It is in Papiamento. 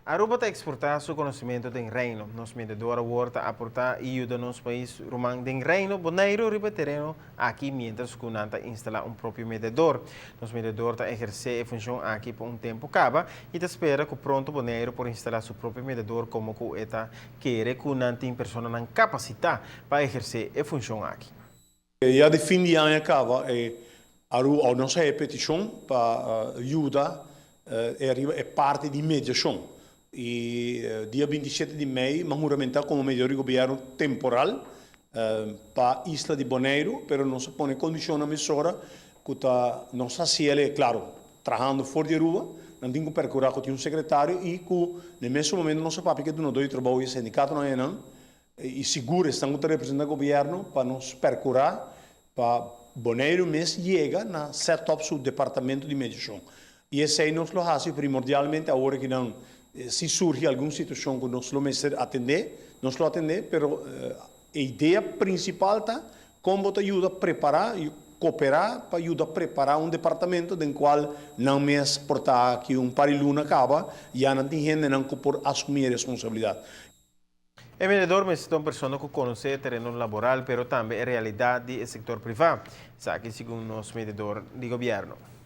Aruba ta exporta su conocimento den Reino. Nos mediador awor ta aporta y yuda nos pais ruman den Reino, Boneiro, riba e tereno aki mientras cu nan ta instala un propio mediador. Nos mediador ta eherce e funcion aki pa un tempo caba y ta spera cu pronto Boneiro por instala su propio mediador como cu e ta kere cu nan tin personanan capacita pa eherce e funcion aki. Ya di fin di aña caba e Aruba nos a haci peticion pa yuda e riba e parti di mediacion y dia 27 di mei m'a huramenta como mediador di gobierno temporal pa isla di Boneiru, pero nos a pone condicionnan mesora cu ta nos haciel, claro, trahando for di Aruba, nan tin cu percura cu tin un secretario y cu na e mesun momento nos a papia cu e dunador di trabou y e sindicatonan enan. I sigur esnan ku ta representá gobièrnu pa nos perkurá pa Boneiru mes yega na set up su departamento di mediashon. I esei nos lo hasi primordialmente awor ki nan si surgi algun situashon ku nos lo mester atendé, nos lo atendé, pero e idea prinsipal ta kon bo ta yuda prepará i koperá pa yuda prepará un departamento den kual nan mes por ta aki un par di luna kaba ya nan tin hendenan ku por asumí e responsabilidat. E mediador mester ta un persona cu conoce e tereno laboral pero tambe e realidad di e sector priva. Esaki segun nos mediador di gobierno.